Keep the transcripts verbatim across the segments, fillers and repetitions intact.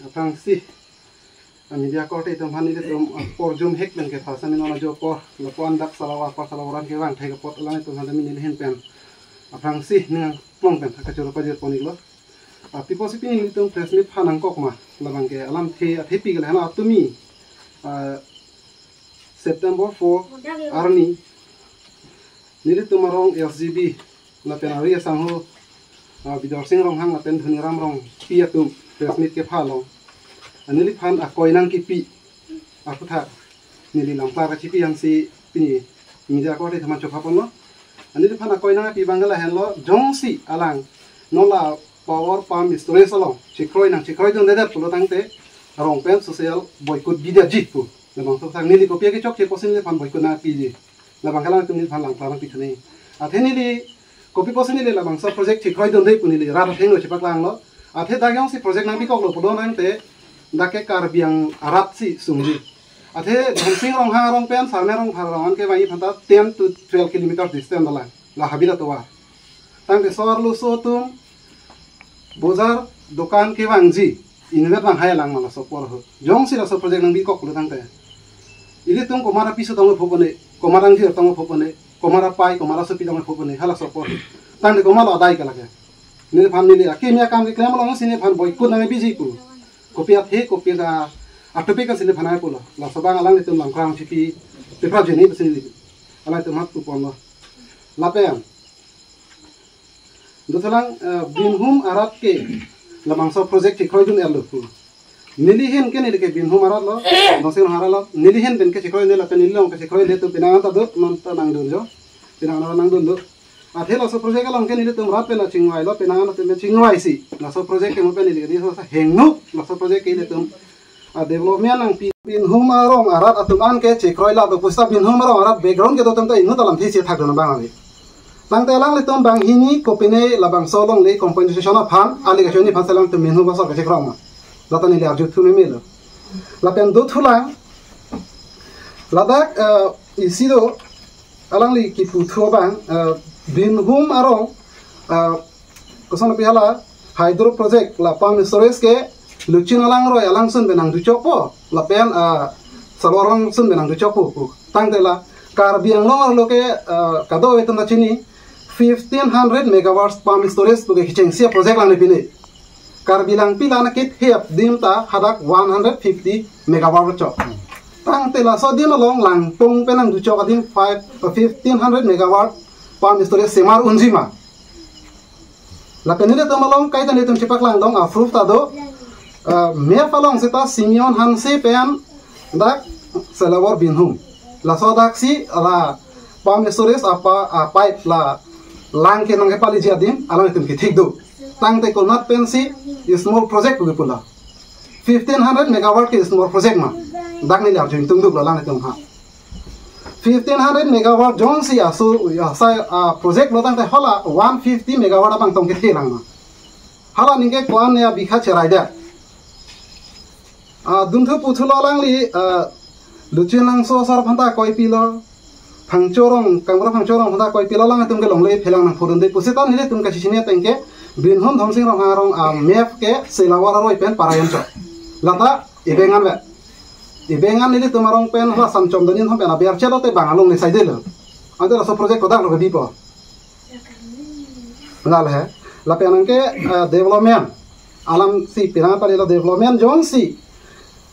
Aphrangsi, a, media korte itum aphan nelitum, a, porjum hek pen kepha sami non ajo apor, lapu-an dak Salawar apor, Salawar an kevang thai apot alanglitum aphan neli ahin pen aphrangsi ning arong pen kachoro pajir pon-iklo. A, pi apotsi pini nelitum press meet aphan nangkok ma, labang ke alamthe athepi ke lahenlo, atumi, a, September four arni nelitum arong S G B lapen ari asangho, a, Bidorsing Ronghang lapen Dhoniram Rongpi atum press meet kepha along, a, neliphan akoi nangkepi aphuthak neli lamklar kachipi ansi pini media korte atum aphan chopha ponlo. A, neliphan akoi nangkepi abang ke lahenlo, jongsi alang non la power pump storage along chekroi nangchekroidundedet pulo tangte rong pen social boycott bidetji pu. Labangso aphuthak neli kopi akechok cheposi neliphan boycott nangpiji. Labang ke alanglitum neliphan lamklar nangpithu nangji. Athe neli kopi apotsi neli labangso project chekroidunde pu neli rat athengno chepaklanglo. Athe dak jongsi project nangpikoklo pulo tangte dak ke Karbi Ang arat si sungji. Athe Dhonsing Ronghang arong pen Sarme Rongphar arong an kevangji aphanta ten to twelve kilometers distance dolang, la habit atovar. Tangte so-arlo so atum bojar dokan kevangji, inutvet vanghai lang ma laso apor ahut. Jongsi laso project nangpikoklo tangte, ilitum komat apiso tong pho pone, komat angjir tong pho pone, komat apai, komat asopi tong pho pone, halaso apor. Tangte komatlo adai ke lake. Neliphan neli akimi akam keklem alongsi neliphan boycott nangpiji pu. Kopi athe, kopi a, atopik ansi neliphan nangpulo. Laso abang alanglitum lamklar chipi, pepra jeni pusi neli alanglitum aphan pu ponlo. Lapen dothulang, eh, Binhum arat ke labangso project chekroidun-etlo pu. Neli ahin ke neli ke Binhum arat lo, Dhonsing Ronghang arat lo, neli ahin pen ke chekroi, neli lapen neli along ke chekroi, nelitum penang an ta do, non ta nangdun jo, penang an nangdun do. Athe laso project along ke nelitum rat pen chingvailo, penang an atum pen chingvaisi. Laso project ke mo pen neli ke di so sa hengno, laso project ke nelitum a development nangpi. Binhum arong arat atum an ke chekroi la do pusita Binhum arong arat background kedo atum ta inut alamthe si thakdun abang ave. Tangte alanglitum banghini kopine labangso longle compensation aphan, ali kachini aphan si alanglitum Binhum asor ke chekroi ma. Lata neli arjuthu memelo. Lapen dothulang, ladak, eh, isi do, alangli kiputhu abang, eh, Binhum arong, eh, koson pi hala hydro project la pump storage ke Luching Alangroi alangsun pen nangduchokpo, lapen, ah, Salawar alangsun pen nangduchokpo pu. Tangte la Karbi Anglong arlo ke, ah, kadokave atum ta chini fifteen hundred megawatts pump storage pu ke kechengsi project lang le pine. Karbi Langpi la na kit hep adim ta hadak one hundred fifty megawatt chok. Tangte laso adim along Langpong pen nangduchok adim five, fifteen hundred megawatt pump storage semar unji ma. Lapen nelitum along kaita nelitum chepaklangdun a-proof ta do, eh, map along seta Simeon Hanse pen dak Salawar Binhum. Laso dak si la pump storage apa, ah, pipe la lang ke nangkepaleji adim, alanglitum kethik do. Tangte konat pensi small project pu kipu la. Fifteen hundred megawatt ke small project ma. Dak neli arju ingtungdunlo alanglitum aphan. Fifteen hundred megawatt jongsi asu, ya, sai, ah, project lo tangte hala one fifty megawatt abang tong kethe lang ma. Hala ningke ko-an ya bikha cherai det. Ah, dunthu puthulo alangli, ah, Luching Langso asor aphanta koipilo. Phangcho arong, Kangbura Phangcho arong aphanta koipilo, alanglitum ke longle phelang nangphodunde pusita nelitum kachesini ateng ke Binhum Dhonsing Ronghang arong a-map ke Salawar aroi pen parayon chok. Lata ibeng an vet. Ibeng an nelitum arong pen hala Samchom Donin hom pen aber chelo te bang alongle saidelo. Ante laso project kodak lo kebipo. Ngal he. Lapen anke, eh, development. Alam si pinang pali lo development jongsi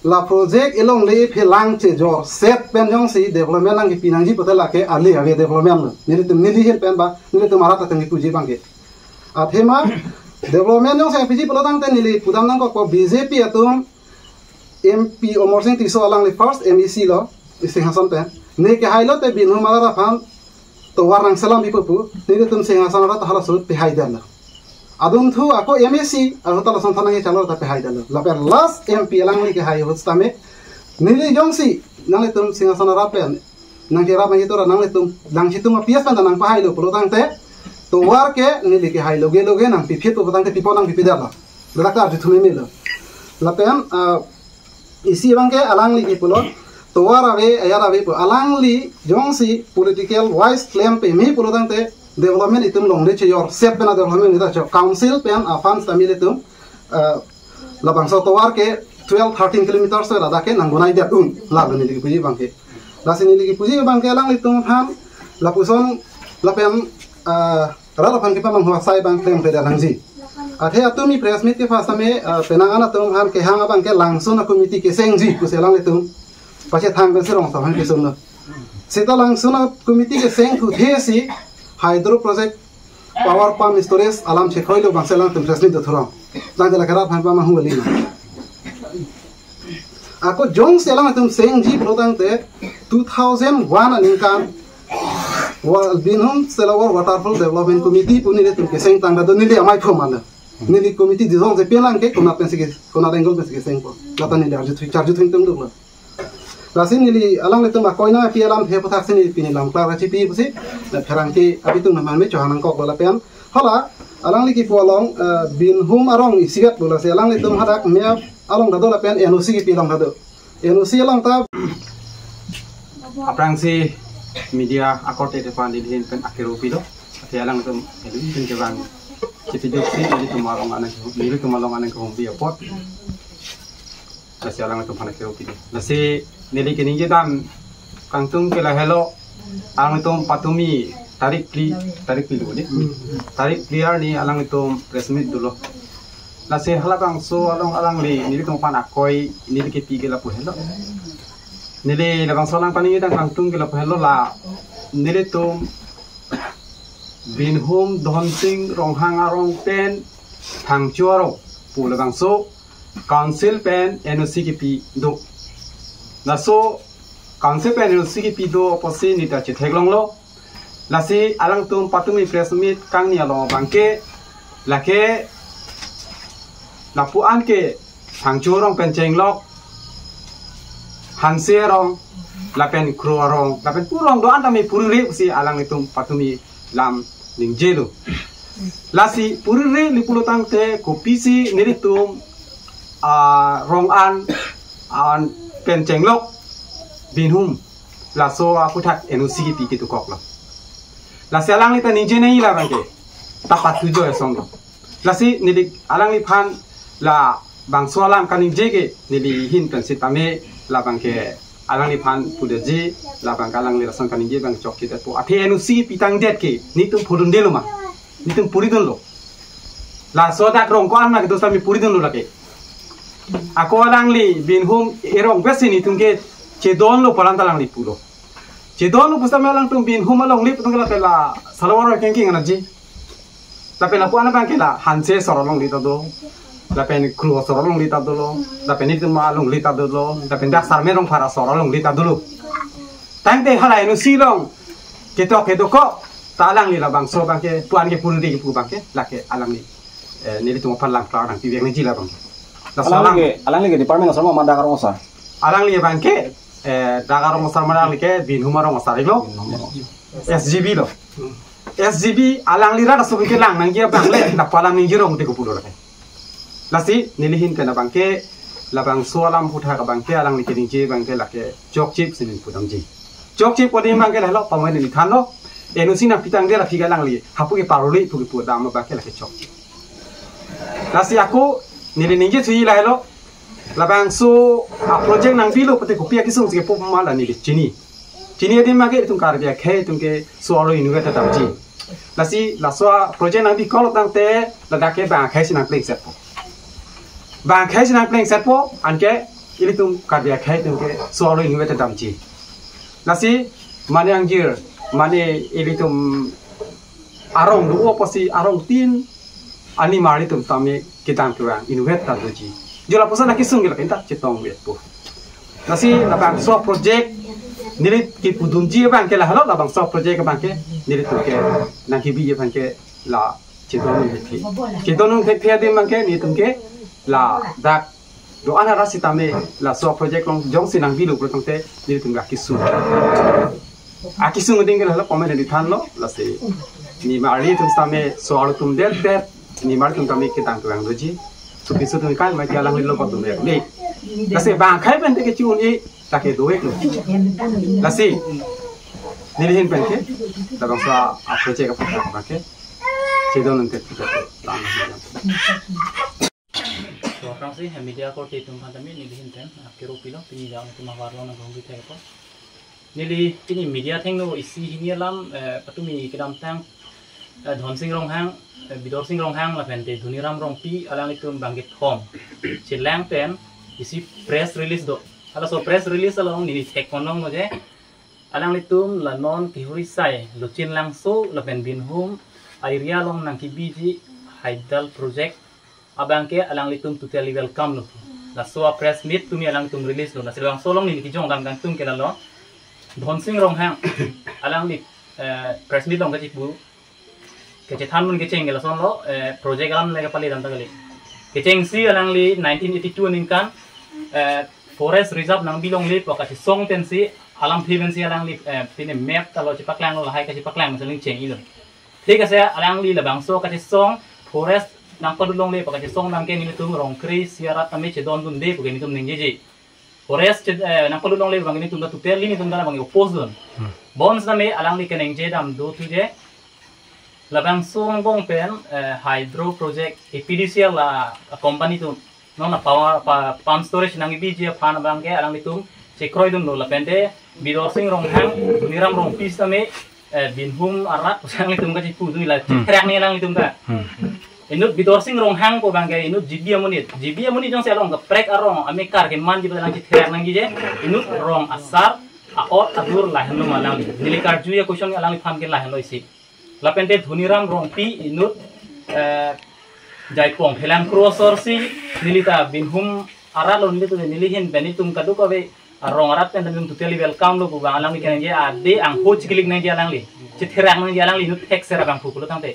la project alongle phelang chejor set pen jongsi development nangkepi nangji puta lake ale ave development lo. Nelitum neli ahin pen ba, nelitum arat atum kipuji abang ke. Athema development jongsi apiji pulo tangte neli pudam nangkokpo B J P atum M P Amarsing Tisso alangli first M A C lo, Singhason pen. Ne kehailo te Binhum arat aphan tovar nangselam pipo pu, nelitum Singhason arat halaso ahut pehai detlo. Adunthu ako M A C, ahut ta lason thanang chalo ta pehai detlo. Lapen last M P alangli kehai ahut sitame, neli jongsi, nanglitum Singhason arat pen nangcherap nangchetu ra nanglitum, nangchitung a-P S pen ta nangpahailo pulo tangte, tovar ke neli kehai loge loge nangpiphit pulo tangte pipo nangpiphi detlo. Ladak ta arjuthu memelo. Lapen, ah, isi abang ke alangli kipulo, tovar ave, ayat ave pu. Alangli jongsi political wise klem peme pulo tangte development itum longle chejor set pen a-development ita chok. Council pen a-funds ta nelitum, ah, Labangso tovar ke twelve thirteen kilometers ladak ke nang bonai dia un. Lalu neli kipuji abangke. Lasi neli kipuji abangke alanglitum aphan lapuson lapen, ah, rat aphan kepamanghu asai abang klem peda nangji. Athe atumi press meet ke first time, ah, penang an atum aphan kehang abangke Langsun a-committee kesengji pusi alanglitum pachethang pensi rongso aphan kesung lo. Seta Langsun a-committee keseng thuthe si hydro project power pump storage alam chekhoilo abangsi alangtum press meet do thurong. Tangte lake rat aphan pamanghu kali. Ako jongsi alangtum sengji pulo tangte two thousand one aningkan wa-, Binhum Selavar Waterfall Development Committee pu nelitum keseng tangka do neli amei phu mane. Neli committee dijong je pelang ke konat pensi ke, konat angle pensi kesengpo. Lata neli arjuthu, charjuthu tum duklo. Lasi neli alanglitum akoi nangpi alamthe aputhak si neli pini lam klar kachipi pusi, eh, pherangke abitung namhan me chohang nangkoklo lapen. Hala, alangli kipu along, eh, Binhum arong isivet lo lasi alanglitum hadak map along ta do lapen N O C kipi along ta do. N O C along ta. Aphrangsi media akorte aphan neli ahin pen akero pilo. Athe alangtum, neli ahin kevang chipiduk si nelitum along anang, nelitum along anang kehumpi apot. Lasi alangtum aphan akero pilo. Lasi neli keningje dam kangtung ke lahelo, alangtum patumi tarik phli, tarik phli dulu deh. Tarik phli arni alangtum press meet dolo. Lasi halabangso along alangli nelitum aphan akoi neli kipi ke lapu helo. Neli labangso alang paningje dam kangtung ke lapu helo la nelitum Binhum Dhonsing Ronghang arong pen Thangcho arong pu labangso council pen N O C kipi do. Laso council pen N O C kipi do apotsi neli ta chetheklonglo. Lasi alangtum patumi press meet kangni along abangke lake lapu-an ke Thangcho arong pen chenglok, Hanse arong, lapen Kro arong, lapen pu arong do-an tame purire pusi alanglitum patumi lam ningjelo. Lasi purire li pulo tangte kopisi nelitum, ah, rong an, an pen chenglok Binhum laso aputhak N O C kipi ketukoklo. Lasi alangli ta ningje nangji labangke ta patu joy asonlo. Lasi neli alangliphan labangso alam kaningje ke neli ahin pen sitame labangke alangliphan pudetji, labangke alangli lason kaningje abang chokche detpo. Athe N O C pitangdet ke nelitum phudundelo ma, nelitum puridunlo. Laso dak rong ko-an ma kedo sami puridunlo lake. Ako alangli Binhum erong besi nelitum ke chedonlo pu alam ta alangli pulo. Chedonlo pusitame alangtum Binhum along lip tung la pela salawar kengking anaji. Lapen lapu-an abangke la Hanse asor along li ta do. Lapen Kro asor along li ta dolo. Lapen nelitum along li ta dolo. Lapen dak Sarmen Rongphar asor along li ta dolo. Tangte hala N O C along ketok kedokok ta alangli labangso abangke pu-an ke purire kipu abangke lake alangli, eh, nelitum aphan lam klar nangpivek nangji labangke. Laso alang Alangli ke, alangli ke department asar ma, ma dak arong asar? Alangli abangke, eh, dak arong asar ma alangli ke Binhum arong asar lo. Binhum arong. S G B lo. S G B alangli rat aso ke lang nangji abang le, dak pu alam ningje rong te kopulo lake. Lasi neli ahin pen abangke labangso alam aputhak abangke alangli keningje abangke lake chokche si neli pudamji. Chokche pu adim abangke lahelo pamai neli thanlo. N O C nangpitangdet aphi ke alangli hapu ke paruli pu kipu dam abangke lake chokche. Lasi ako neli ningje thuji lahelo. Labangso a-project nangbilo pute kopi akesung si kepo ma la neli chini. Chini adim abangke itum Karbi akhei atum ke solar unit ta damji. Lasi laso a-project nangbikoklo tangte ladak ke bang akhei si nangplengsetpo. Bang akhei si nangplengsetpo anke ilitum Karbi akhei atum ke solar unit ta damji. Lasi mane angjir, mane ilitum arong do apotsi arong tin animar atum tame kedang kevang inutvet ta doji. Jo lapuson akesung ke lake ta chetongvetpo. Lasi labangso project neli kipudunji abangke lahelo, labangso project abangke nelitum ke nangkebi abangke la chedon nangkephi. Chedon nangkephi adim abangke nelitum ke ladak do-an arat sitame laso project along jongsi nangbilo pulo tangte nelitum ke akesung. Akesung adim ke lahelo pamai neli thanlo, lasi nimar atum sitame solar atum deldet, nimar atum tame kedang kevang doji. Supi sutum kai mai ke alanglilo patum ek le. Lasi bang akhei pen te ke chun e ta ke do-iklo. Lasi neli ahin pen ke labangso a-project aputhak abangke chedon nangkephi. Bangsi, eh, media korte atum aphan tame neli ahin pen, ah, kero pilo, pini dak atum ahavar along nangkehumri thek apot. Neli pini media athengno isi hini alam, eh, patumi kedamtang, eh, Dhonsing Ronghang, eh, Bidorsing Ronghang lapen te Dhoniram Rongpi alanglitum bang kethom chelang pen isi press release do. Halaso press release along neli theklonglo je, alanglitum la non Kehuri Sai, Luchin Langso lapen Binhum area along nangkebiji Haidal project abang ke alanglitum totally welcome lo. Laso a press meet tumi alanglitum release lo. Lasi labangso along neli kejongdam kangtung ke lalo, Dhonsing Ronghang alangli, eh, press meet along kachipu, kachethan mun kecheng ke lasonlo, eh, project alam le kapale dam ta kali. Kechengsi alangli nineteen eighty-two aningkan, eh, forest reserve nangbi longle pu kachesong pensi, alam phi pensi alangli, eh, pine map ta lo chepaklanglo, lahai kachepaklang seling cheng-ilo. Thik ase, alangli labangso kachesong, forest nangpalut longle pu kachesong abang ke nelitum Rongkre isi arat tame chedondunde pu ke nelitum ningjeji. Forest che-, eh, nangpalut longle abang ke nelitum ta totally nelitum ta abang oppose dun. Hmm. Bonsetame alangli keningje dam do thu je, labangso angbong pen, eh, hydro project A P D C L a, a company atum non a power, pa, pump storage nangbiji aphan abang ke alanglitum chekroidunlo lapen te Bidorsing Ronghang, Dhoniram Rongpi setame, eh, Binhum arat alanglitum kachipu dun la, hmm, chetherak ni alanglitum ta. Hmm. Inut Bidorsing Ronghang pu abang ke inut G B amonit. G B amonit jongsi along kaprek arong amekar kemanji pu alang chetherak nangji je, inut rong asar, a-ot adur lahenlo ma alangli. Neli karju a-question alangliphan ke lahenlo isi. Lapen te Dhoniram Rongpi inut, eh, Jaipong Phelangkro asor si neli ta Binhum arat lo, nelitum, neli ahin pen nelitum kadokave arong arat pen nelitum totally welcome lo pu abang alangli keningje, ade angho chikilik nangji alangli. Chetherak nangji alangli inut thekser abang phu pulo tangte.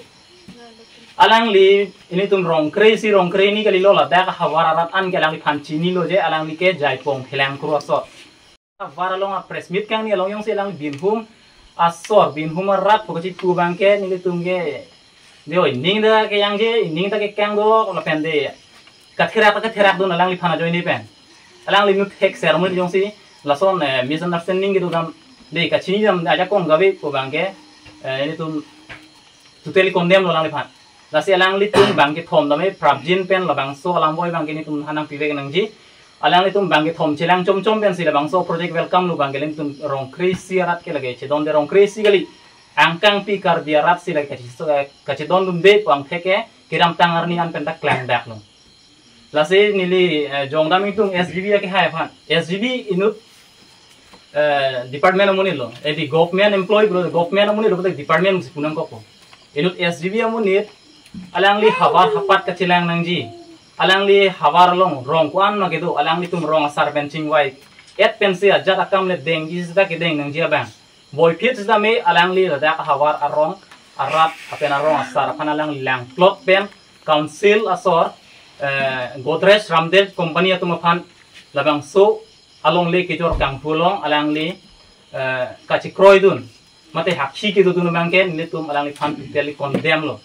Alangli nelitum Rongkre isi Rongkre hini kalilo, ladak ahavar arat an ke alangliphan chinilo je alangli ke Jaipong Phelangkro asor. Havar along a press meet kangni along jongsi alang Binhum asor, Binhum arat pu kachipu abang ke nelitum ke de oi, ning ta kejangje, ning ta kekang do, lapen te katherak ta katherak dun alangliphan ajoine pen. Alangli inut thekser amonit jongsi lason, eh, misunderstanding kedo dam, de kachini dam ajakong kave pu abang ke, eh, nelitum totally condemn lo alangliphan. Lasi alanglitum bang kethom tame prapjin pen labangso alam boi abang ke nelitum hanang pivek nangji. Alanglitum bang kethom chelang chomchom pensi labangso project welcome lo abang ke nelitum Rongkre isi arat ke lake chedonde, Rongkre isi kali, angkangpi Karbi arat si lake kachi-, kachedondunde pu angthek ke kedamtang arni an pen ta klangdak lo. Lasi neli, eh, jongdam ingtung S G B akehai aphan. S G B inut, eh, department amonit lo. Eh, di government employee bro, government amonit lo, department si punang koko. Inut S G B amonit, alangli havar hapat kachelang nangji. Alangli havar along rong ko-an ma kedo, alanglitum rong asar pen chingvai-et pensi ajat akam le dengji seta kedeng nangji abang. Boiphit setame alangli ladak ahavar arong arat lapen arong asar aphan alangli langplot pen council asor, eh, Godrej Ramdev company atum aphan labangso alongle kejor kanghu along alangli, eh, kachekroidun mate hakhi kedodun abang ke nelitum alangliphan totally condemn lo.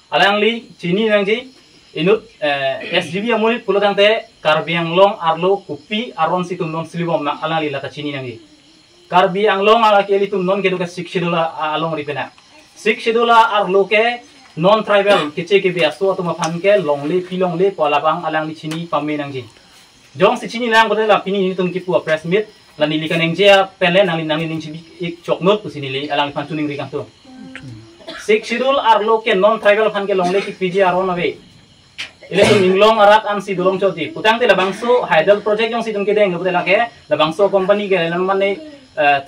Alangli chini nangji, inut, eh, S G B amonit pulo tangte Karbi Anglong arlo kopi aron si itum non silibom ma alangli lata chini nangji. Karbi Anglong alake ilitum non kedo ke Sixth Schedule a, a, alongri pena. Sixth Schedule arlo ke non tribal keche kebe aso atum aphan ke longle pi longle pu labang alangli chini pame nangji. Jongsi chini nang pulote la pini nelitum kipu a press meet, la neli kaningje pen le nangli, nangli ning chibi-ik choknot pusi neli alangliphan choningri kangtung. Sixth Schedule arlo ke non tribal aphan ke longle kepiji aron ave. Ilitum inglong arat ansi dolong choti. Putangte labangso Haidal project jongsi itum kedeng pulote lake, labangso company ke la mane, eh,